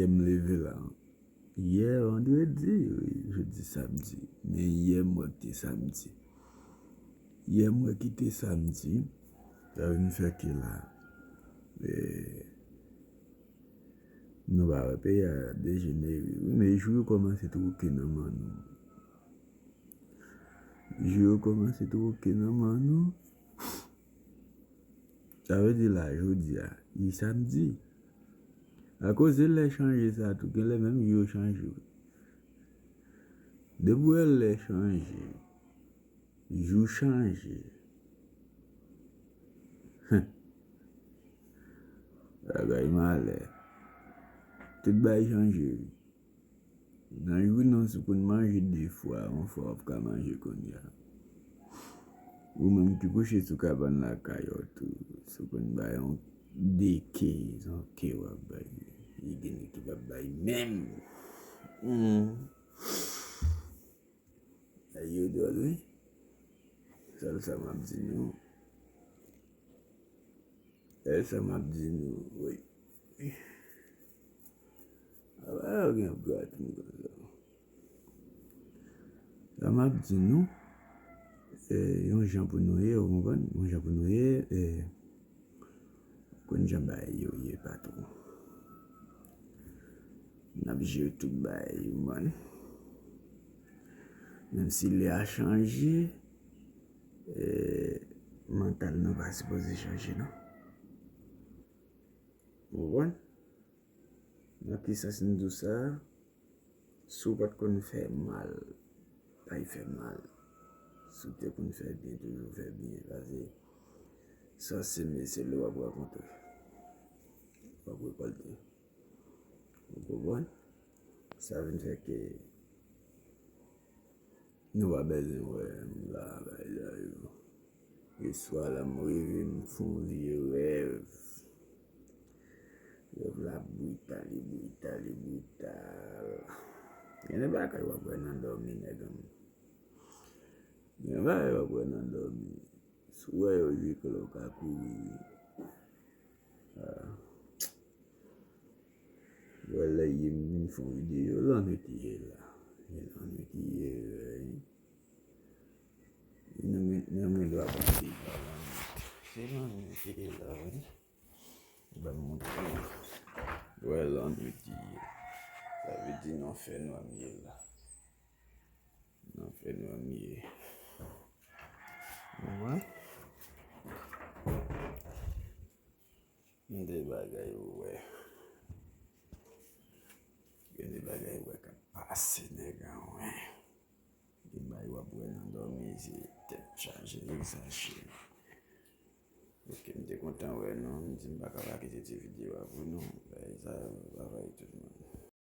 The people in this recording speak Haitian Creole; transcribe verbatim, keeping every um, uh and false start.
M leve la. Yè vandredi, wi, jodi samdi. Men yè m wè ki te samdi. Yè m wè ki te samdi. Sa vin fè ke la. E, nou pa wè peyi a dejenere, wi, men jou yo kòmanse twoke nan men nou. Jou yo kòmanse twoke nan men nou. Sa vle di la, jodi a, li samdi. Akoz lè chanje sa tou, genlè menm jou yo chanje, wi. Depi w wè lè chanje, jou chanje. Bagay malè. Tout bagay chanje, wi. Nan jou nou, si w konn manje de fwa, yon fwa w ap ka manje kounye a. Ou menm ki kouche sou kabann lakay ou tou, si w konn bay yon de ke, yon ke w ap bay. Li gen ki p ap bay menm. Hmm. Ay yo dwòl, wi. Sèl sa m ap di nou. Sèl sa m ap di nou, wi. Ala yo gen ap gate m konsa. Sa m ap di nou, e, yon jan pou nou ye, ou konprann? Yon jan pou nou ye, e, konn jan bagay yo ye, patwon. N ap jere tout bagay, man. Menm si lè a chanje, e, mantal nou pa sipoze chanje, non. Ou konprann? Nan ki sans m di w sa? Si w pa t konn fè mal, pa y fè mal. Si w te konn fè byen, toujou fè byen. Paske sa w seme, se li w ap rakonte. W ap rekòlte. Ou konprann? Sa vin fè ke nou pa bezwen wè m la, bagay sa yo. Yè swa la, m reve, m fè yon vye rèv. Rèv la brital, li brital, li brital. Gen de bagay w ap wè nan dòmi, nèg an. Gen bagay w ap wè nan dòmi. Si w wè yo jwe klè, w ka kouri, wi. Ah. Wè lè ye m vin fè yon videyo, lannwit ye la. E lannwit ye, wi. Nou gen, nou gen dwa panse pa lannwit. Se lannwit ye la, wi. Ban m montre nou. Wè lannwit ye. Sa vle di nan fènwa m ye la. Nan fènwa m ye. Ou wè? Gen de bagay ou wè. Gen de bagay ou wè k ap pase, nèg an, wè. Gen bagay w ap wè nan dòmi, se tèt chaje, egzaje. Ok, m te kontan wè nou. M di m pa ka pa kite ti videyo a pou nou. Bagay sa yo, travay tout moun.